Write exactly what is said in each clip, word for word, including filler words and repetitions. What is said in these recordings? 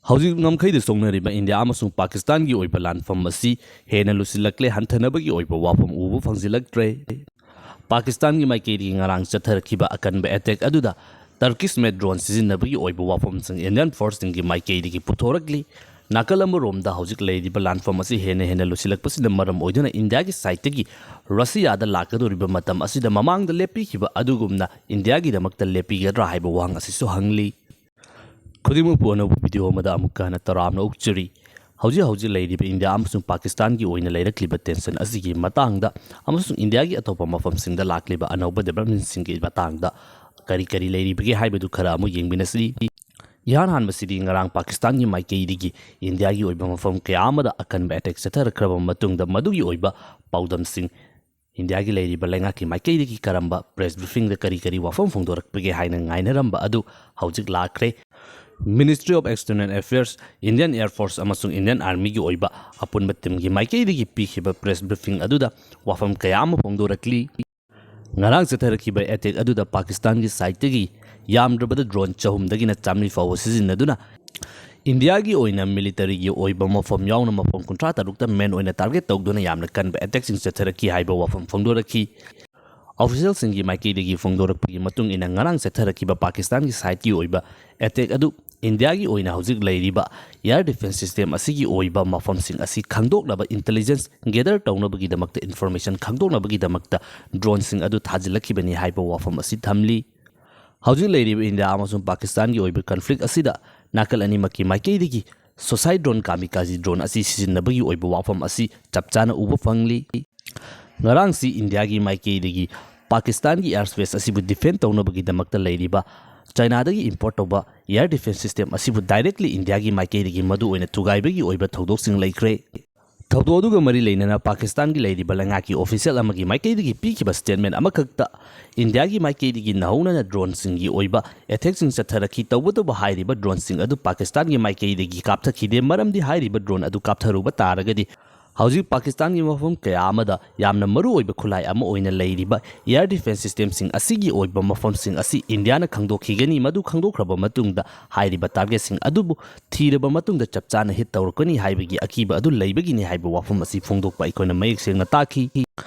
ꯍꯧꯖꯤꯛ ꯉꯝꯈꯩꯗ ꯁꯣꯛꯅꯔꯤꯕ ꯏꯟꯗꯤꯌꯥ ꯑꯃꯁꯨꯡ ꯄꯥꯀꯤꯁꯇꯥꯟꯒꯤ ꯑꯣꯏꯕ ꯂꯥꯟꯐꯝ ꯑꯁꯤ ꯍꯦꯟꯅ ꯂꯨꯁꯤꯜꯂꯛꯂꯦ, ꯍꯟꯊꯅꯕꯒꯤ ꯑꯣꯏꯕ ꯋꯥꯐꯝ ꯎꯕ ꯐꯪꯖꯤꯜꯂꯛꯇ꯭ꯔꯦ꯫ ꯄꯥꯀꯤꯁꯇꯥꯟꯒꯤ ꯃꯥꯏꯀꯩꯗꯒꯤ ꯉꯔꯥꯡ ꯆꯠꯊꯔꯛꯈꯤꯕ ꯑꯀꯟꯕ ꯑꯦꯇꯦꯛ ꯑꯗꯨꯗ Turkish made drone ꯁꯤꯖꯤꯟꯅꯕꯒꯤ ꯑꯣꯏꯕ ꯋꯥꯐꯝꯁꯤꯡ ꯏꯟꯗꯤꯌꯟ ꯐꯣꯔꯁꯁꯤꯡꯒꯤ ꯃꯥꯏꯀꯩꯗꯒꯤ ꯄꯨꯊꯣꯔꯛꯂꯤ꯫ ꯅꯥꯀꯜ ꯑꯃꯔꯣꯝꯗ ꯍꯧꯖꯤꯛ ꯂꯩꯔꯤꯕ ꯂꯥꯟꯐꯝ ꯑꯁꯤ ꯍꯦꯟꯅ ꯍꯦꯟꯅ ꯂꯨꯁꯤꯜꯂꯛꯄꯁꯤꯅ ꯃꯔꯝ ꯑꯣꯏꯗꯨꯅ ꯏꯟꯗꯤꯌꯥꯒꯤ ꯁꯥꯏꯠꯇꯒꯤ ꯔꯁꯤꯌꯥꯗ ꯂꯥꯛꯀꯗꯧꯔꯤꯕ ꯃꯇꯝ ꯑꯁꯤꯗ ꯃꯃꯥꯡꯗ ꯂꯦꯞꯄꯤꯈꯤꯕ ꯑꯗꯨꯒꯨꯝꯅ ꯏꯟꯗꯤꯌꯥꯒꯤꯗꯃꯛꯇ ꯂꯦꯞꯄꯤꯒꯗ꯭ꯔꯥ ꯍꯥꯏꯕ ꯋꯥꯍꯪ ꯑꯁꯤꯁꯨ ꯍꯪꯂꯤ꯫ ꯈꯨꯗꯤꯡꯃꯛꯄꯨ ꯑꯅꯧꯕ ꯚꯤꯗꯤꯑꯣ ꯑꯃꯗ ꯑꯃꯨꯛꯀ ꯍꯟꯅ ꯇꯔꯥꯝꯅ ꯑꯣꯛꯆꯔꯤ꯫ ꯍꯧꯖꯤꯛ ꯍꯧꯖꯤꯛ ꯂꯩꯔꯤꯕ ꯏꯟꯗꯤꯌꯥ ꯑꯃꯁꯨꯡ ꯄꯥꯀꯤꯁꯇꯥꯟꯒꯤ ꯑꯣꯏꯅ ꯂꯩꯔꯛꯂꯤꯕ ꯇꯦꯟꯁꯟ ꯑꯁꯤꯒꯤ ꯃꯇꯥꯡꯗ ꯑꯃꯁꯨꯡ ꯏꯟꯗꯤꯌꯥꯒꯤ ꯑꯇꯣꯞꯄ ꯃꯐꯝꯁꯤꯡꯗ ꯂꯥꯛꯂꯤꯕ ꯑꯅꯧꯕ ꯗꯦꯕꯂꯞꯃꯦꯟꯁꯤꯡꯒꯤ ꯃꯇꯥꯡꯗ ꯀꯔꯤ ꯀꯔꯤ ꯂꯩꯔꯤꯕꯒꯦ ꯍꯥꯏꯕꯗꯨ ꯈꯔ ꯑꯃꯨꯛ ꯌꯦꯡꯃꯤꯟꯅꯁꯤ꯫ ꯏꯍꯥꯟ ꯍꯥꯟꯕꯁꯤꯗꯤ ꯉꯔꯥꯡ ꯄꯥꯀꯤꯁꯇꯥꯟꯒꯤ ꯃꯥꯏꯀꯩꯗꯒꯤ ꯏꯟꯗꯤꯌꯥꯒꯤ ꯑꯣꯏꯕ ꯃꯐꯝ ꯀꯌꯥ ꯑꯃꯗ ꯑꯀꯟꯕ ꯑꯦꯇꯦꯛ ꯆꯠꯊꯔꯛꯈ꯭ꯔꯕ ꯃꯇꯨꯡꯗ ꯃꯗꯨꯒꯤ ꯑꯣꯏꯕ ꯄꯥꯎꯗꯝꯁꯤꯡ, ꯏꯟꯗꯤꯌꯥꯒꯤ ꯂꯩꯔꯤꯕ ꯂꯩꯉꯥꯛꯀꯤ ꯃꯥꯏꯀꯩꯗꯒꯤ ꯀꯔꯝꯕ ꯄ꯭ꯔꯦꯁ ꯕ꯭ꯔꯤꯐꯤꯡꯗ ꯀꯔꯤ ꯀꯔꯤ ꯋꯥꯐꯝ ꯐꯣꯡꯗꯣꯔꯛꯄꯒꯦ ꯍꯥꯏꯅ ꯉꯥꯏꯅꯔꯝꯕ ꯑꯗꯨ ꯍꯧꯖꯤꯛ ꯂꯥꯛꯈ꯭ꯔꯦ꯫ Ministry of External Affairs, Indian Air Force ꯑꯃꯁꯨꯡ ꯏꯟꯗꯤꯌꯟ ꯑꯥꯔꯃꯤꯒꯤ ꯑꯣꯏꯕ ꯑꯄꯨꯟꯕ ꯇꯤꯝꯒꯤ ꯃꯥꯏꯀꯩꯗꯒꯤ ꯄꯤꯈꯤꯕ ꯄ꯭ꯔꯦꯁ ꯕ꯭ꯔꯤꯐꯤꯡ ꯑꯗꯨꯗ ꯋꯥꯐꯝ ꯀꯌꯥ ꯑꯃ ꯐꯣꯡꯗꯣꯔꯛꯂꯤ꯫ ꯉꯔꯥꯡ ꯆꯠꯊꯔꯛꯈꯤꯕ ꯑꯦꯇꯦꯛ ꯑꯗꯨꯗ ꯄꯥꯀꯤꯁꯇꯥꯟꯒꯤ ꯁꯥꯏꯠꯇꯒꯤ ꯌꯥꯝꯗ꯭ꯔꯕꯗ ꯗ꯭ꯔꯣꯟ ꯆꯍꯨꯝꯗꯒꯤꯅ ꯆꯥꯃꯔꯤ ꯐꯥꯎꯕ ꯁꯤꯖꯤꯟꯅꯗꯨꯅ ꯏꯟꯗꯤꯌꯥꯒꯤ ꯑꯣꯏꯅ ꯃꯤꯂꯤꯇꯔꯤꯒꯤ ꯑꯣꯏꯕ ꯃꯐꯝ ꯌꯥꯎꯅ ꯃꯐꯝ ꯀꯨꯟꯊ꯭ꯔꯥ ꯇꯔꯨꯛꯇ ꯃꯦꯟ ꯑꯣꯏꯅ ꯇꯥꯔꯒꯦꯠ ꯇꯧꯗꯨꯅ ꯌꯥꯝꯅ ꯀꯟꯕ ꯑꯦꯇꯦꯛꯁꯤꯡ ꯆꯠꯊꯔꯛꯈꯤ ꯍꯥꯏꯕ ꯋꯥꯐꯝ ꯐꯣꯡꯗꯣꯔꯛꯈꯤ꯫ ꯑꯣꯐꯤꯁꯤꯌꯦꯜꯁꯤꯡꯒꯤ ꯃꯥꯏꯀꯩꯗꯒꯤ ꯐꯣꯡꯗꯣꯔꯛꯄꯒꯤ ꯃꯇꯨꯡ ꯏꯟꯅ ꯉꯔꯥꯡ ꯆꯠꯊꯔꯛꯈꯤꯕ ꯄꯥꯀꯤꯁꯇꯥꯟꯒꯤ ꯁꯥꯏꯠꯀꯤ ꯑꯣꯏꯕ ꯑꯦꯇꯦꯛ ꯑꯗꯨ ꯏꯟꯗꯤꯌꯥꯒꯤ ꯑꯣꯏꯅ ꯍꯧꯖꯤꯛ ꯂꯩꯔꯤꯕ ꯑꯦꯌꯔ ꯗꯤꯐꯦꯟꯁ ꯁꯤꯁꯇꯦꯝ ꯑꯁꯤꯒꯤ ꯑꯣꯏꯕ ꯃꯐꯝꯁꯤꯡ ꯑꯁꯤ ꯈꯪꯗꯣꯛꯅꯕ, ꯏꯟꯇꯦꯂꯤꯖꯦꯟꯁ ꯒꯦꯗꯔ ꯇꯧꯅꯕꯒꯤꯗꯃꯛꯇ, ꯏꯟꯐꯣꯔꯃꯦꯁꯟ ꯈꯪꯗꯣꯛꯅꯕꯒꯤꯗꯃꯛꯇ ꯗ꯭ꯔꯣꯟꯁꯤꯡ ꯑꯗꯨ ꯊꯥꯖꯤꯜꯂꯛꯈꯤꯕꯅꯤ ꯍꯥꯏꯕ ꯋꯥꯐꯝ ꯑꯁꯤ ꯊꯝꯂꯤ꯫ ꯍꯧꯖꯤꯛ ꯂꯩꯔꯤꯕ ꯏꯟꯗꯤꯌꯥ ꯑꯃꯁꯨꯡ ꯄꯥꯀꯤꯁꯇꯥꯟꯒꯤ ꯑꯣꯏꯕ ꯀꯟꯐ꯭ꯂꯤꯛ ꯑꯁꯤꯗ ꯅꯥꯀꯜ ꯑꯅꯤꯃꯛꯀꯤ ꯃꯥꯏꯀꯩꯗꯒꯤ suicide drone, kamikaze drone ꯑꯁꯤ ꯁꯤꯖꯤꯟꯅꯕꯒꯤ ꯑꯣꯏꯕ ꯋꯥꯐꯝ ꯑꯁꯤ ꯆꯞ ꯆꯥꯅ ꯎꯕ ꯐꯪꯂꯤ꯫ ꯉꯔꯥꯡꯁꯤ ꯏꯟꯗꯤꯌꯥꯒꯤ ꯃꯥꯏꯀꯩꯗꯒꯤ ꯄꯥꯀꯤꯁꯇꯥꯟꯒꯤ ꯑꯦꯌꯔ ꯁ꯭ꯄꯦꯁ ꯑꯁꯤꯕꯨ ꯗꯤꯐꯦꯟ ꯇꯧꯅꯕꯒꯤꯗꯃꯛꯇ ꯂꯩꯔꯤꯕ ꯆꯥꯏꯅꯥꯗꯒꯤ ꯏꯝꯄꯣꯔꯠ ꯇꯧꯕ ꯑꯦꯌꯔ ꯗꯤꯐꯦꯟꯁ ꯁꯤꯁꯇꯦꯝ ꯑꯁꯤꯕꯨ ꯗꯥꯏꯔꯦꯛꯂꯤ ꯏꯟꯗꯤꯌꯥꯒꯤ ꯃꯥꯏꯀꯩꯗꯒꯤ ꯃꯗꯨ ꯑꯣꯏꯅ ꯊꯨꯒꯥꯏꯕꯒꯤ ꯑꯣꯏꯕ ꯊꯧꯗꯣꯛꯁꯤꯡ ꯂꯩꯈ꯭ꯔꯦ꯫ ꯊꯧꯗꯣꯛ ꯑꯗꯨꯒ ꯃꯔꯤ ꯂꯩꯅꯅ ꯄꯥꯀꯤꯁꯇꯥꯟꯒꯤ ꯂꯩꯔꯤꯕ ꯂꯩꯉꯥꯛꯀꯤ ꯑꯣꯐꯤꯁꯤꯌꯦꯜ ꯑꯃꯒꯤ ꯃꯥꯏꯀꯩꯗꯒꯤ ꯄꯤꯈꯤꯕ ꯁ꯭ꯇꯦꯠꯃꯦꯟ ꯑꯃꯈꯛꯇ ꯏꯟꯗꯤꯌꯥꯒꯤ ꯃꯥꯏꯀꯩꯗꯒꯤ ꯅꯧꯍꯧꯅꯅ ꯗ꯭ꯔꯣꯟꯁꯤꯡꯒꯤ ꯑꯣꯏꯕ ꯑꯦꯇꯦꯛꯁꯤꯡ ꯆꯠꯊꯔꯛꯈꯤ꯫ ꯇꯧꯕꯇꯕꯨ ꯍꯥꯏꯔꯤꯕ ꯗ꯭ꯔꯣꯟꯁꯤꯡ ꯑꯗꯨ ꯄꯥꯀꯤꯁꯇꯥꯟꯒꯤ ꯃꯥꯏꯀꯩꯗꯒꯤ ꯀꯥꯞꯊꯈꯤꯗꯦ, ꯃꯔꯝꯗꯤ ꯍꯥꯏꯔꯤꯕ ꯗ꯭ꯔꯣꯟ ꯑꯗꯨ ꯀꯥꯞꯊꯔꯨꯕ ꯇꯥꯔꯒꯗꯤ ꯍꯧꯖꯤꯛ ꯄꯥꯀꯤꯁꯇꯥꯟꯒꯤ ꯃꯐꯝ ꯀꯌꯥ ꯑꯃꯗ ꯌꯥꯝꯅ ꯃꯔꯨꯑꯣꯏꯕ ꯈꯨꯠꯂꯥꯏ ꯑꯃ ꯑꯣꯏꯅ ꯂꯩꯔꯤꯕ air defence systemꯁꯤꯡ ꯑꯁꯤꯒꯤ ꯑꯣꯏꯕ ꯃꯐꯝꯁꯤꯡ ꯑꯁꯤ ꯏꯟꯗꯤꯌꯥꯅ ꯈꯪꯗꯣꯛꯈꯤꯒꯅꯤ꯫ ꯃꯗꯨ ꯈꯪꯗꯣꯛꯈ꯭ꯔꯕ ꯃꯇꯨꯡꯗ ꯍꯥꯏꯔꯤꯕ targetꯁꯤꯡ ꯑꯗꯨꯕꯨ ꯊꯤꯔꯕ ꯃꯇꯨꯡꯗ ꯆꯞ ꯆꯥꯅ hit ꯇꯧꯔꯛꯀꯅꯤ ꯍꯥꯏꯕꯒꯤ ꯑꯀꯤꯕ ꯑꯗꯨ ꯂꯩꯕꯒꯤꯅꯤ ꯍꯥꯏꯕ ꯋꯥꯐꯝ ꯑꯁꯤ ꯐꯣꯡꯗꯣꯛꯄ ꯑꯩꯈꯣꯏꯅ ꯃꯌꯦꯛ ꯁꯦꯡꯅ ꯇꯥꯈꯤ꯫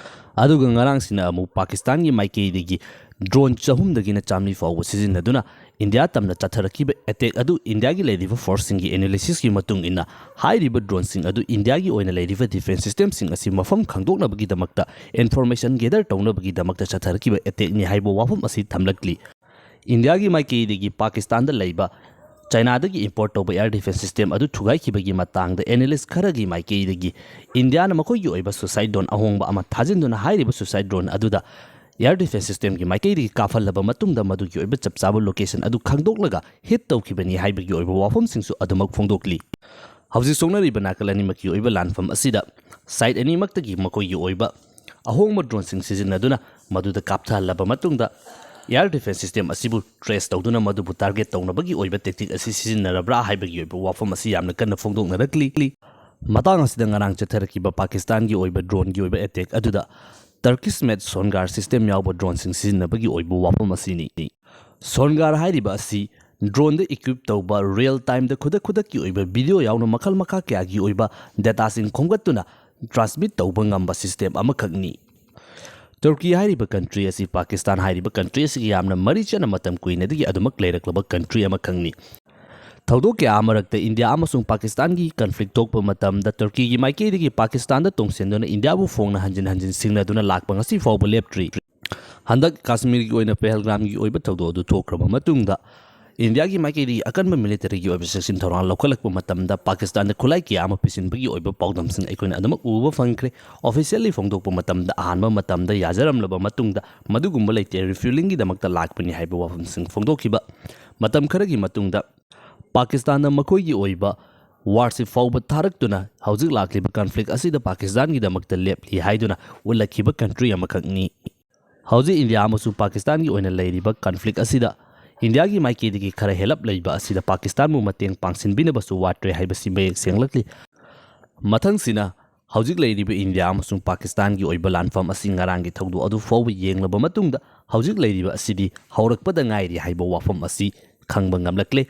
ꯑꯗꯨꯒ ꯉꯔꯥꯡꯁꯤꯅ ꯑꯃꯨꯛ ꯄꯥꯀꯤꯁꯇꯥꯟꯒꯤ ꯃꯥꯏꯀꯩꯗꯒꯤ drone ꯆꯍꯨꯝꯗꯒꯤꯅ ꯆꯥꯃꯔꯤ ꯐꯥꯎꯕ ꯁꯤꯖꯤꯟꯅꯗꯨꯅ ꯏꯟꯗꯤꯌꯥ ꯇꯝꯅ ꯆꯠꯊꯔꯛꯈꯤꯕ attack ꯑꯗꯨ ꯏꯟꯗꯤꯌꯥꯒꯤ ꯂꯩꯔꯤꯕ forceꯁꯤꯡꯒꯤ analysisꯀꯤ ꯃꯇꯨꯡ ꯏꯟꯅ ꯍꯥꯏꯔꯤꯕ droneꯁꯤꯡ ꯑꯗꯨ ꯏꯟꯗꯤꯌꯥꯒꯤ ꯑꯣꯏꯅ ꯂꯩꯔꯤꯕ defence systemꯁꯤꯡ ꯑꯁꯤ ꯃꯐꯝ ꯈꯪꯗꯣꯛꯅꯕꯒꯤꯗꯃꯛꯇ information gather ꯇꯧꯅꯕꯒꯤꯗꯃꯛꯇ ꯆꯠꯊꯔꯛꯈꯤꯕ attackꯅꯤ ꯍꯥꯏꯕ ꯋꯥꯐꯝ ꯑꯁꯤ ꯊꯝꯂꯛꯂꯤ꯫ ꯏꯟꯗꯤꯌꯥꯒꯤ ꯃꯥꯏꯀꯩꯗꯒꯤ ꯄꯥꯀꯤꯁꯇꯥꯟꯗ ꯂꯩꯕ ꯆꯥꯏꯅꯥꯗꯒꯤ import ꯇꯧꯕ air defence system ꯑꯗꯨ ꯊꯨꯒꯥꯏꯈꯤꯕꯒꯤ ꯃꯇꯥꯡꯗ analyst ꯈꯔꯒꯤ ꯃꯥꯏꯀꯩꯗꯒꯤ ꯏꯟꯗꯤꯌꯥꯅ ꯃꯈꯣꯏꯒꯤ ꯑꯣꯏꯕ suicide drone ꯑꯍꯣꯡꯕ ꯑꯃ ꯊꯥꯖꯤꯟꯗꯨꯅ ꯍꯥꯏꯔꯤꯕ suicide drone ꯑꯗꯨꯗ air defence systemꯒꯤ ꯃꯥꯏꯀꯩꯗꯒꯤ ꯀꯥꯞꯍꯜꯂꯕ ꯃꯇꯨꯡꯗ ꯃꯗꯨꯒꯤ ꯑꯣꯏꯕ ꯆꯞ ꯆꯥꯕ location ꯑꯗꯨ ꯈꯪꯗꯣꯛꯂꯒ hit ꯇꯧꯈꯤꯕꯅꯤ ꯍꯥꯏꯕꯒꯤ ꯑꯣꯏꯕ ꯋꯥꯐꯝꯁꯤꯡꯁꯨ ꯑꯗꯨꯃꯛ ꯐꯣꯡꯗꯣꯛꯂꯤ꯫ ꯍꯧꯖꯤꯛ ꯁꯣꯛꯅꯔꯤꯕ ꯅꯥꯀꯜ ꯑꯅꯤꯃꯛꯀꯤ ꯑꯣꯏꯕ ꯂꯥꯟꯐꯝ ꯑꯁꯤꯗ side ꯑꯅꯤꯃꯛꯇꯒꯤ ꯃꯈꯣꯏꯒꯤ ꯑꯣꯏꯕ ꯑꯍꯣꯡꯕ droneꯁꯤꯡ ꯁꯤꯖꯤꯟꯅꯗꯨꯅ ꯃꯗꯨꯗ ꯀꯥꯞꯊꯍꯜꯂꯕ ꯃꯇꯨꯡꯗ air defence system ꯑꯁꯤꯕꯨ trace ꯇꯧꯗꯨꯅ ꯃꯗꯨꯕꯨ target ꯇꯧꯅꯕꯒꯤ ꯑꯣꯏꯕ tactic ꯑꯁꯤ ꯁꯤꯖꯤꯟꯅꯔꯕ꯭ꯔꯥ ꯍꯥꯏꯕꯒꯤ ꯑꯣꯏꯕ ꯋꯥꯐꯝ ꯑꯁꯤ ꯌꯥꯝꯅ ꯀꯟꯅ ꯐꯣꯡꯗꯣꯛꯅꯔꯛꯂꯤ꯫ ꯃꯇꯥꯡ ꯑꯁꯤꯗ ꯉꯔꯥꯡ ꯆꯠꯊꯔꯛꯈꯤꯕ ꯄꯥꯀꯤꯁꯇꯥꯟꯒꯤ ꯑꯣꯏꯕ droneꯒꯤ ꯑꯣꯏꯕ attack ꯑꯗꯨꯗ Turkish made Songar system ꯌꯥꯎꯕ droneꯁꯤꯡ ꯁꯤꯖꯤꯟꯅꯕꯒꯤ ꯑꯣꯏꯕ ꯋꯥꯐꯝ ꯑꯁꯤꯅꯤ꯫ Songar ꯍꯥꯏꯔꯤꯕ ꯑꯁꯤ droneꯗ equip ꯇꯧꯕ real timeꯗ ꯈꯨꯗꯛ ꯈꯨꯗꯛꯀꯤ ꯑꯣꯏꯕ video ꯌꯥꯎꯅ ꯃꯈꯜ ꯃꯈꯥ ꯀꯌꯥꯒꯤ ꯑꯣꯏꯕ dataꯁꯤꯡ ꯈꯣꯝꯒꯠꯇꯨꯅ transmit ꯇꯧꯕ ꯉꯝꯕ system ꯑꯃꯈꯛꯅꯤ꯫ Turkey ꯍꯥꯏꯔꯤꯕ country ꯑꯁꯤ ꯄꯥꯀꯤꯁꯇꯥꯟ ꯍꯥꯏꯔꯤꯕ country ꯑꯁꯤꯒ ꯌꯥꯝꯅ ꯃꯔꯤ ꯆꯠꯅ ꯃꯇꯝ ꯀꯨꯏꯅꯗꯒꯤ ꯑꯗꯨꯃꯛ ꯂꯩꯔꯛꯂꯕ country ꯑꯃꯈꯛꯅꯤ꯫ ꯊꯧꯗꯣꯛ ꯀꯌꯥ ꯃꯔꯛꯇ ꯏꯟꯗꯤꯌꯥ ꯑꯃꯁꯨꯡ ꯄꯥꯀꯤꯁꯇꯥꯟꯒꯤ conflict ꯊꯣꯛꯄ ꯃꯇꯝꯗ Turkeyꯒꯤ ꯃꯥꯏꯀꯩꯗꯒꯤ ꯄꯥꯀꯤꯁꯇꯥꯟꯗ ꯇꯣꯡꯁꯤꯟꯗꯨꯅ ꯏꯟꯗꯤꯌꯥꯕꯨ ꯐꯣꯡꯅ ꯍꯟꯖꯤꯟ ꯍꯟꯖꯤꯟ ꯁꯤꯡꯅꯗꯨꯅ ꯂꯥꯛꯄ ꯉꯁꯤ ꯐꯥꯎꯕ ꯂꯦꯞꯇ꯭ꯔꯤ꯫ ꯍꯟꯗꯛ ꯀꯥꯁꯃꯤꯔꯒꯤ ꯑꯣꯏꯅ ꯄꯦꯍꯜꯒꯥꯝꯒꯤ ꯑꯣꯏꯕ ꯊꯧꯗꯣꯛ ꯑꯗꯨ ꯊꯣꯛꯈ꯭ꯔꯕ ꯃꯇꯨꯡꯗ ꯏꯟꯗꯤꯌꯥꯒꯤ ꯃꯥꯏꯀꯩꯗꯒꯤ ꯑꯀꯟꯕ militaryꯒꯤ ꯑꯣꯏꯕ ꯆꯦꯛꯁꯤꯟ ꯊꯧꯔꯥꯡ ꯂꯧꯈꯠꯂꯛꯄ ꯃꯇꯝꯗ ꯄꯥꯀꯤꯁꯇꯥꯟꯗ ꯈꯨꯠꯂꯥꯏ ꯀꯌꯥ ꯑꯃ ꯄꯤꯁꯤꯟꯕꯒꯤ ꯑꯣꯏꯕ ꯄꯥꯎꯗꯝꯁꯤꯡ ꯑꯩꯈꯣꯏꯅ ꯑꯗꯨꯃꯛ ꯎꯕ ꯐꯪꯈ꯭ꯔꯦ꯫ Officially ꯐꯣꯡꯗꯣꯛꯄ ꯃꯇꯝꯗ ꯑꯍꯥꯟꯕ ꯃꯇꯝꯗ ꯌꯥꯖꯔꯝꯂꯕ ꯃꯇꯨꯡꯗ ꯃꯗꯨꯒꯨꯝꯕ ꯂꯩꯇꯦ, refuelingꯒꯤꯗꯃꯛꯇ ꯂꯥꯛꯄꯅꯤ ꯍꯥꯏꯕ ꯋꯥꯐꯝꯁꯤꯡ ꯐꯣꯡꯗꯣꯛꯈꯤꯕ꯫ ꯃꯇꯝ ꯈꯔꯒꯤ ꯃꯇꯨꯡꯗ ꯄꯥꯀꯤꯁꯇꯥꯟꯅ ꯃꯈꯣꯏꯒꯤ ꯑꯣꯏꯕ warship ꯐꯥꯎꯕ ꯊꯥꯔꯛꯇꯨꯅ ꯍꯧꯖꯤꯛ ꯂꯥꯛꯂꯤꯕ conflict ꯑꯁꯤꯗ ꯄꯥꯀꯤꯁꯇꯥꯟꯒꯤꯗꯃꯛꯇ ꯂꯦꯞꯂꯤ ꯍꯥꯏꯗꯨꯅ ꯎꯠꯂꯛꯈꯤꯕ country ꯑꯃꯈꯛꯅꯤ꯫ ꯍꯧꯖꯤꯛ ꯏꯟꯗꯤꯌꯥ ꯑꯃꯁꯨꯡ ꯄꯥꯀꯤꯁꯇꯥꯟꯒꯤ ꯑꯣꯏꯅ ꯂꯩꯔꯤꯕ conflict ꯑꯁꯤꯗ ꯏꯟꯗꯤꯌꯥꯒꯤ ꯃꯥꯏꯀꯩꯗꯒꯤ ꯈꯔ ꯍꯦꯜꯂꯞ ꯂꯩꯕ ꯑꯁꯤꯗ ꯄꯥꯀꯤꯁꯇꯥꯟꯕꯨ ꯃꯇꯦꯡ ꯄꯥꯡꯁꯤꯟꯕꯤꯅꯕꯁꯨ ꯋꯥꯠꯇ꯭ꯔꯦ ꯍꯥꯏꯕꯁꯤ ꯃꯌꯦꯛ ꯁꯦꯡꯂꯛꯂꯤ꯫ ꯃꯊꯪꯁꯤꯅ ꯍꯧꯖꯤꯛ ꯂꯩꯔꯤꯕ ꯏꯟꯗꯤꯌꯥ ꯑꯃꯁꯨꯡ ꯄꯥꯀꯤꯁꯇꯥꯟꯒꯤ ꯑꯣꯏꯕ ꯂꯥꯟꯐꯝ ꯑꯁꯤ ꯉꯔꯥꯡꯒꯤ ꯊꯧꯗꯣꯛ ꯑꯗꯨ ꯐꯥꯎꯕ ꯌꯦꯡꯂꯕ ꯃꯇꯨꯡꯗ ꯍꯧꯖꯤꯛ ꯂꯩꯔꯤꯕ ꯑꯁꯤꯗꯤ ꯍꯧꯔꯛꯄꯗ ꯉꯥꯏꯔꯤ ꯍꯥꯏꯕ ꯋꯥꯐꯝ ꯑꯁꯤ ꯈꯪꯕ ꯉꯝꯂꯛꯂꯦ꯫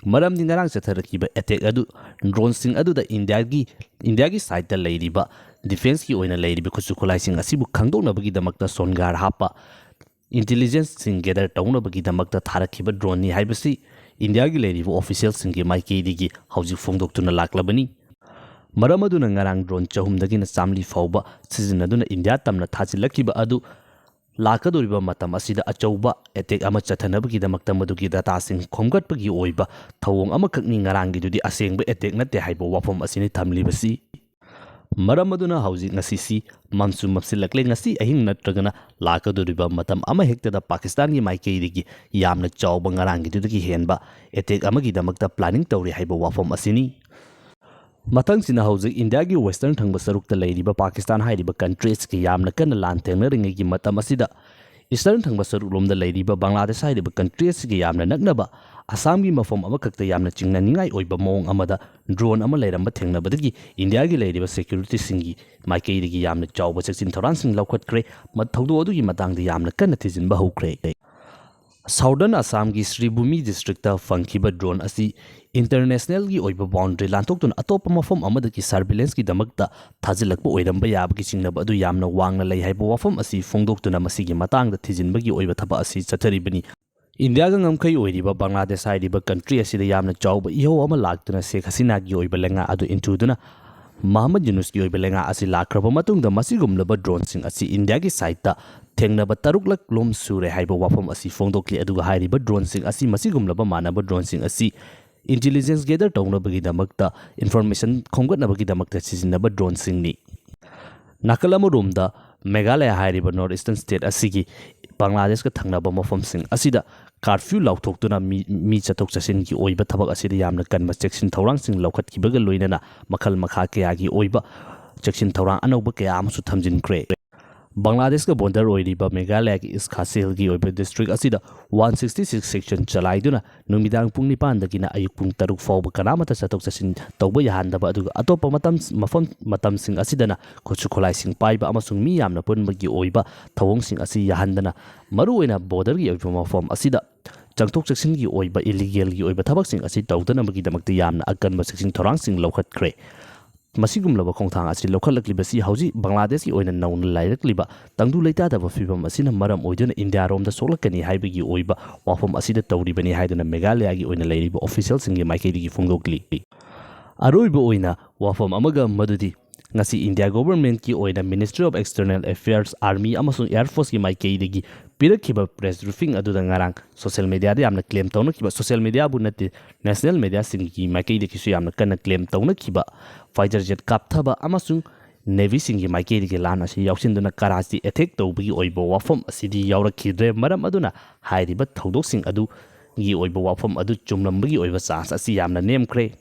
ꯃꯔꯝꯗꯤ ꯉꯔꯥꯡ ꯆꯠꯊꯔꯛꯈꯤꯕ ꯑꯦꯇꯦꯛ ꯑꯗꯨ ꯗ꯭ꯔꯣꯟꯁꯤꯡ ꯑꯗꯨꯗ ꯏꯟꯗꯤꯌꯥꯒꯤ, ꯏꯟꯗꯤꯌꯥꯒꯤ ꯁꯥꯏꯠꯇ ꯂꯩꯔꯤꯕ ꯗꯤꯐꯦꯟꯁꯀꯤ ꯑꯣꯏꯅ ꯂꯩꯔꯤꯕ ꯈꯨꯠꯁꯨ ꯈꯨꯠꯂꯥꯏꯁꯤꯡ ꯑꯁꯤꯕꯨ ꯈꯪꯗꯣꯛꯅꯕꯒꯤꯗꯃꯛꯇ ꯁꯣꯟꯒꯥꯔ ꯍꯥꯞꯄ ꯏꯟꯇꯤꯂꯤꯖꯦꯟꯁꯁꯤꯡ ꯒꯦꯗꯔ ꯇꯧꯅꯕꯒꯤꯗꯃꯛꯇ ꯊꯥꯔꯛꯈꯤꯕ ꯗ꯭ꯔꯣꯟꯅꯤ ꯍꯥꯏꯕꯁꯤ ꯏꯟꯗꯤꯌꯥꯒꯤ ꯂꯩꯔꯤꯕ ꯑꯣꯐꯤꯁꯤꯌꯦꯜꯁꯤꯡꯒꯤ ꯃꯥꯏꯀꯩꯗꯒꯤ ꯍꯧꯖꯤꯛ ꯐꯣꯡꯗꯣꯛꯇꯨꯅ ꯂꯥꯛꯂꯕꯅꯤ꯫ ꯃꯔꯝ ꯑꯗꯨꯅ ꯉꯔꯥꯡ ꯗ꯭ꯔꯣꯟ ꯆꯍꯨꯝꯗꯒꯤꯅ ꯆꯥꯝꯃꯔꯤ ꯐꯥꯎꯕ ꯁꯤꯖꯤꯟꯅꯗꯨꯅ ꯏꯟꯗꯤꯌꯥ ꯇꯝꯅ ꯊꯥꯖꯤꯜꯂꯛꯈꯤꯕ ꯑꯗꯨ ꯂꯥꯛꯀꯗꯧꯔꯤꯕ ꯃꯇꯝ ꯑꯁꯤꯗ ꯑꯆꯧꯕ ꯑꯦꯇꯦꯛ ꯑꯃ ꯆꯠꯊꯅꯕꯒꯤꯗꯃꯛꯇ ꯃꯗꯨꯒꯤ ꯗꯇꯥꯁꯤꯡ ꯈꯣꯝꯒꯠꯄꯒꯤ ꯑꯣꯏꯕ ꯊꯧꯑꯣꯡ ꯑꯃꯈꯛꯅꯤ꯫ ꯉꯔꯥꯡꯒꯤꯗꯨꯗꯤ ꯑꯁꯦꯡꯕ ꯑꯦꯇꯦꯛ ꯅꯠꯇꯦ ꯍꯥꯏꯕ ꯋꯥꯐꯝ ꯑꯁꯤꯅꯤ ꯊꯝꯂꯤꯕꯁꯤ꯫ ꯃꯔꯝ ꯑꯗꯨꯅ ꯍꯧꯖꯤꯛ ꯉꯁꯤꯁꯤ ꯃꯝꯁꯨ ꯃꯝꯁꯤꯜꯂꯛꯂꯦ꯫ ꯉꯁꯤ ꯑꯍꯤꯡ ꯅꯠꯇ꯭ꯔꯒꯅ ꯂꯥꯛꯀꯗꯧꯔꯤꯕ ꯃꯇꯝ ꯑꯃꯍꯦꯛꯇꯗ ꯄꯥꯀꯤꯁꯇꯥꯟꯒꯤ ꯃꯥꯏꯀꯩꯗꯒꯤ ꯌꯥꯝꯅ ꯆꯥꯎꯕ ꯉꯔꯥꯡꯒꯤꯗꯨꯗꯒꯤ ꯍꯦꯟꯕ ꯑꯦꯇꯦꯛ ꯑꯃꯒꯤꯗꯃꯛꯇ ꯄ꯭ꯂꯥꯅꯤꯡ ꯇꯧꯔꯤ ꯍꯥꯏꯕ ꯋꯥꯐꯝ ꯑꯁꯤꯅꯤ꯫ ꯃꯊꯪꯁꯤꯅ ꯍꯧꯖꯤꯛ ꯏꯟꯗꯤꯌꯥꯒꯤ ꯋꯦꯁꯇꯔꯟ ꯊꯪꯕ ꯁꯔꯨꯛꯇ ꯂꯩꯔꯤꯕ ꯄꯥꯀꯤꯁꯇꯥꯟ ꯍꯥꯏꯔꯤꯕ ꯀꯟꯇ꯭ꯔꯤ ꯑꯁꯤꯒ ꯌꯥꯝꯅ ꯀꯟꯅ ꯂꯥꯟ ꯊꯦꯡꯅꯔꯤꯉꯩꯒꯤ ꯃꯇꯝ ꯑꯁꯤꯗ ꯏꯁꯇꯔꯟ ꯊꯪꯕ ꯁꯔꯨꯛꯂꯣꯝꯗ ꯂꯩꯔꯤꯕ ꯕꯪꯒ꯭ꯂꯥꯗꯦꯁ ꯍꯥꯏꯔꯤꯕ ꯀꯟꯇ꯭ꯔꯤ ꯑꯁꯤꯒ ꯌꯥꯝꯅ ꯅꯛꯅꯕ ꯑꯁꯥꯝꯒꯤ ꯃꯐꯝ ꯑꯃꯈꯛꯇ ꯌꯥꯝꯅ ꯆꯤꯡꯅꯅꯤꯡꯉꯥꯏ ꯑꯣꯏꯕ ꯃꯑꯣꯡ ꯑꯃꯗ ꯗ꯭ꯔꯣꯟ ꯑꯃ ꯂꯩꯔꯝꯕ ꯊꯦꯡꯅꯕꯗꯒꯤ ꯏꯟꯗꯤꯌꯥꯒꯤ ꯂꯩꯔꯤꯕ ꯁꯦꯀ꯭ꯌꯨꯔꯤꯇꯤꯁꯤꯡꯒꯤ ꯃꯥꯏꯀꯩꯗꯒꯤ ꯌꯥꯝꯅ ꯆꯥꯎꯕ ꯆꯦꯛꯁꯤꯟ ꯊꯧꯔꯥꯡꯁꯤꯡ ꯂꯧꯈꯠꯈ꯭ꯔꯦ꯫ ꯃ-, ꯊꯧꯗꯣꯛ ꯑꯗꯨꯒꯤ ꯃꯇꯥꯡꯗ ꯌꯥꯝꯅ ꯀꯟꯅ ꯊꯤꯖꯤꯟꯕ ꯍꯧꯈ꯭ꯔꯦ꯫ ꯁꯥꯎꯗꯔꯟ ꯑꯁꯥꯝꯒꯤ ꯁ꯭ꯔꯤꯚꯨꯃꯤ ꯗꯤꯁꯇ꯭ꯔꯤꯛꯇ ꯐꯪꯈꯤꯕ ꯗ꯭ꯔꯣꯟ ꯑꯁꯤ ꯏꯟꯇꯔꯅꯦꯁꯅꯦꯜꯒꯤ ꯑꯣꯏꯕ ꯕꯥꯎꯟꯗ꯭ꯔꯤ ꯂꯥꯟꯊꯣꯛꯇꯨꯅ ꯑꯇꯣꯞꯄ ꯃꯐꯝ ꯑꯃꯗꯒꯤ ꯁꯔꯚꯤꯂꯦꯟꯁꯀꯤꯗꯃꯛꯇ ꯊꯥꯖꯤꯜꯂꯛꯄ ꯑꯣꯏꯔꯝꯕ ꯌꯥꯕꯒꯤ ꯆꯤꯡꯅꯕ ꯑꯗꯨ ꯌꯥꯝꯅ ꯋꯥꯡꯅ ꯂꯩ ꯍꯥꯏꯕ ꯋꯥꯐꯝ ꯑꯁꯤ ꯐꯣꯡꯗꯣꯛꯇꯨꯅ ꯃꯁꯤꯒꯤ ꯃꯇꯥꯡꯗ ꯊꯤꯖꯤꯟꯕꯒꯤ ꯑꯣꯏꯕ ꯊꯕꯛ ꯑꯁꯤ ꯆꯠꯊꯔꯤꯕꯅꯤ꯫ ꯏꯟꯗꯤꯌꯥꯒ ꯉꯝꯈꯩ ꯑꯣꯏꯔꯤꯕ ꯕꯪꯒ꯭ꯂꯥꯗꯦꯁ ꯍꯥꯏꯔꯤꯕ ꯀꯟꯇ꯭ꯔꯤ ꯑꯁꯤꯗ ꯌꯥꯝꯅ ꯆꯥꯎꯕ ꯏꯍꯧ ꯑꯃ ꯂꯥꯛꯇꯨꯅ ꯁꯦꯈ ꯍꯁꯤꯅꯥꯒꯤ ꯑꯣꯏꯕ ꯂꯩꯉꯥꯛ ꯑꯗꯨ ꯏꯟꯊꯨꯗꯨꯅ ꯃꯍꯃꯗ ꯌꯨꯅꯨꯁꯀꯤ ꯑꯣꯏꯕ ꯂꯩꯉꯥꯛ ꯑꯁꯤ ꯂꯥꯛꯈ꯭ꯔꯕ ꯃꯇꯨꯡꯗ ꯃꯁꯤꯒꯨꯝꯂꯕ ꯗ꯭ꯔꯣꯟꯁꯤꯡ ꯑꯁꯤ ꯏꯟꯗꯤꯌꯥꯒꯤ ꯁꯥꯏꯠꯇ ꯊꯦꯡꯅꯕ ꯇꯔꯨꯛꯂꯛ ꯂꯣꯝ ꯁꯨꯔꯦ ꯍꯥꯏꯕ ꯋꯥꯐꯝ ꯑꯁꯤ ꯐꯣꯡꯗꯣꯛꯂꯤ꯫ ꯑꯗꯨꯒ ꯍꯥꯏꯔꯤꯕ ꯗ꯭ꯔꯣꯟꯁꯤꯡ ꯑꯁꯤ ꯃꯁꯤꯒꯨꯝꯂꯕ ꯃꯥꯟꯅꯕ ꯗ꯭ꯔꯣꯟꯁꯤꯡ ꯑꯁꯤ ꯏꯟꯇꯤꯂꯤꯖꯦꯟꯁ ꯒꯦꯗꯔ ꯇꯧꯅꯕꯒꯤꯗꯃꯛꯇ, ꯏꯟꯐꯣꯔꯃꯦꯁꯟ ꯈꯣꯝꯒꯠꯅꯕꯒꯤꯗꯃꯛꯇ ꯁꯤꯖꯤꯟꯅꯕ ꯗ꯭ꯔꯣꯟꯁꯤꯡꯅꯤ꯫ ꯅꯥꯀꯜ ꯑꯃꯔꯣꯝꯗ ꯃꯦꯘꯥꯂꯌꯥ ꯍꯥꯏꯔꯤꯕ ꯅꯣꯔꯠ ꯏꯁꯇꯔꯟ ꯁ꯭ꯇꯦꯠ ꯑꯁꯤꯒꯤ ꯕꯪꯒ꯭ꯂꯥꯗꯦꯁꯀ ꯊꯪꯅꯕ ꯃꯐꯝꯁꯤꯡ ꯑꯁꯤꯗ ꯀꯥꯔꯐ꯭ꯌꯨ ꯂꯥꯎꯊꯣꯛꯇꯨꯅ ꯃꯤ, ꯃꯤ ꯆꯠꯊꯣꯛ ꯆꯠꯁꯤꯟꯒꯤ ꯑꯣꯏꯕ ꯊꯕꯛ ꯑꯁꯤꯗ ꯌꯥꯝꯅ ꯀꯟꯕ ꯆꯦꯛꯁꯤꯟ ꯊꯧꯔꯥꯡꯁꯤꯡ ꯂꯧꯈꯠꯈꯤꯕꯒ ꯂꯣꯏꯅꯅ ꯃꯈꯜ ꯃꯈꯥ ꯀꯌꯥꯒꯤ ꯑꯣꯏꯕ ꯆꯦꯛꯁꯤꯟ ꯊꯧꯔꯥꯡ ꯑꯅꯧꯕ ꯀꯌꯥ ꯑꯃꯁꯨ ꯊꯝꯖꯤꯟꯈ꯭ꯔꯦ꯫ ꯕꯪꯒ꯭ꯂꯥꯗꯦꯁꯀ ꯕꯣꯔꯗꯔ ꯑꯣꯏꯔꯤꯕ ꯃꯦꯘꯥꯂꯌꯥꯒꯤ ꯏꯁ ꯈꯥꯁꯤ ꯍꯤꯜꯒꯤ ꯑꯣꯏꯕ ꯗꯤꯁꯇ꯭ꯔꯤꯛ ꯑꯁꯤꯗ ꯋꯥꯟ ꯁꯤꯛꯁꯇꯤ ꯁꯤꯛꯁ ꯁꯦꯛꯁꯟ ꯆꯂꯥꯏꯗꯨꯅ ꯅꯨꯃꯤꯗꯥꯡ ꯄꯨꯡ ꯅꯤꯄꯥꯟꯗꯒꯤꯅ ꯑꯌꯨꯛ ꯄꯨꯡ ꯇꯔꯨꯛ ꯐꯥꯎꯕ ꯀꯅꯥꯃꯠꯇ ꯆꯠꯊꯣꯛ ꯆꯠꯁꯤꯟ ꯇꯧꯕ ꯌꯥꯍꯟꯗꯕ, ꯑꯗꯨꯒ ꯑꯇꯣꯞꯄ ꯃꯇꯝ, ꯃꯐꯝ, ꯃꯇꯝꯁꯤꯡ ꯑꯁꯤꯗꯅ ꯈꯨꯠꯁꯨ ꯈꯨꯠꯂꯥꯏꯁꯤꯡ ꯄꯥꯏꯕ ꯑꯃꯁꯨꯡ ꯃꯤ ꯌꯥꯝꯅ ꯄꯨꯟꯕꯒꯤ ꯑꯣꯏꯕ ꯊꯧꯑꯣꯡꯁꯤꯡ ꯑꯁꯤ ꯌꯥꯍꯟꯗꯅ, ꯃꯔꯨꯑꯣꯏꯅ ꯕꯣꯔꯗꯔꯒꯤ ꯑꯣꯏꯕ ꯃꯐꯝ ꯑꯁꯤꯗ ꯆꯪꯊꯣꯛ ꯆꯪꯁꯤꯟꯒꯤ ꯑꯣꯏꯕ ꯏꯂꯤꯒꯦꯜꯒꯤ ꯑꯣꯏꯕ ꯊꯕꯛꯁꯤꯡ ꯑꯁꯤ ꯇꯧꯗꯅꯕꯒꯤꯗꯃꯛꯇ ꯌꯥꯝꯅ ꯑꯀꯟꯕ ꯆꯦꯛꯁꯤꯟ ꯊꯧꯔꯥꯡꯁꯤꯡ ꯂꯧꯈꯠꯈ꯭ꯔꯦ꯫ ꯃꯁꯤꯒꯨꯝꯂꯕ ꯈꯣꯡꯊꯥꯡ ꯑꯁꯤ ꯂꯧꯈꯠꯂꯛꯂꯤꯕꯁꯤ ꯍꯧꯖꯤꯛ ꯕꯪꯒ꯭ꯂꯥꯗꯦꯁꯀꯤ ꯑꯣꯏꯅ ꯅꯧꯅ ꯂꯩꯔꯛꯂꯤꯕ ꯇꯪꯗꯨ ꯂꯩꯇꯥꯗꯕ ꯐꯤꯕꯝ ꯑꯁꯤꯅ ꯃꯔꯝ ꯑꯣꯏꯗꯨꯅ ꯏꯟꯗꯤꯌꯥꯔꯣꯝꯗ ꯁꯣꯛꯂꯛꯀꯅꯤ ꯍꯥꯏꯕꯒꯤ ꯑꯣꯏꯕ ꯋꯥꯐꯝ ꯑꯁꯤꯗ ꯇꯧꯔꯤꯕꯅꯤ ꯍꯥꯏꯗꯨꯅ ꯃꯦꯘꯥꯂꯌꯥꯒꯤ ꯑꯣꯏꯅ ꯂꯩꯔꯤꯕ ꯑꯣꯐꯤꯁꯤꯌꯦꯜꯁꯤꯡꯒꯤ ꯃꯥꯏꯀꯩꯗꯒꯤ ꯐꯣꯡꯗꯣꯛꯂꯤ꯫ ꯑꯔꯣꯏꯕ ꯑꯣꯏꯅ ꯋꯥꯐꯝ ꯑꯃꯒ, ꯃꯗꯨꯗꯤ ꯉꯁꯤ ꯏꯟꯗꯤꯌꯥ ꯒꯣꯚꯔꯟꯃꯦꯟꯠꯀꯤ ꯑꯣꯏꯅ Ministry of External Affairs, Army ꯑꯃꯁꯨꯡ Air Forceꯀꯤ ꯃꯥꯏꯀꯩꯗꯒꯤ ꯄꯤꯔꯛꯈꯤꯕ ꯄ꯭ꯔꯦꯁ ꯕ꯭ꯔꯤꯐꯤꯡ ꯑꯗꯨꯗ ꯉꯔꯥꯡ ꯁꯣꯁꯤꯌꯦꯜ ꯃꯦꯗꯤꯌꯥꯗ ꯌꯥꯝꯅ ꯀ꯭ꯂꯦꯝ ꯇꯧꯅꯈꯤꯕ, ꯁꯣꯁꯤꯌꯦꯜ ꯃꯦꯗꯤꯌꯥꯕꯨ ꯅꯠꯇꯦ, ꯅꯦꯁꯅꯦꯜ ꯃꯦꯗꯤꯌꯥꯁꯤꯡꯒꯤ ꯃꯥꯏꯀꯩꯗꯒꯤꯁꯨ ꯌꯥꯝꯅ ꯀꯟꯅ ꯀ꯭ꯂꯦꯝ ꯇꯧꯅꯈꯤꯕ ꯐꯥꯏꯇꯔ ꯖꯦꯠ ꯀꯥꯞꯊꯕ ꯑꯃꯁꯨꯡ ꯅꯦꯚꯤꯁꯤꯡꯒꯤ ꯃꯥꯏꯀꯩꯗꯒꯤ ꯂꯥꯟ ꯑꯁꯤ ꯌꯥꯎꯁꯤꯟꯗꯨꯅ ꯀꯔꯥꯆꯤ ꯑꯦꯇꯦꯛ ꯇꯧꯕꯒꯤ ꯑꯣꯏꯕ ꯋꯥꯐꯝ ꯑꯁꯤꯗꯤ ꯌꯥꯎꯔꯛꯈꯤꯗ꯭ꯔꯦ꯫ ꯃꯔꯝ ꯑꯗꯨꯅ ꯍꯥꯏꯔꯤꯕ ꯊꯧꯗꯣꯛꯁꯤꯡ ꯑꯗꯨꯒꯤ ꯑꯣꯏꯕ ꯋꯥꯐꯝ ꯑꯗꯨ ꯆꯨꯝꯂꯝꯕꯒꯤ ꯑꯣꯏꯕ ꯆꯥꯟꯁ ꯑꯁꯤ ꯌꯥꯝꯅ ꯅꯦꯝꯈ꯭ꯔꯦ꯫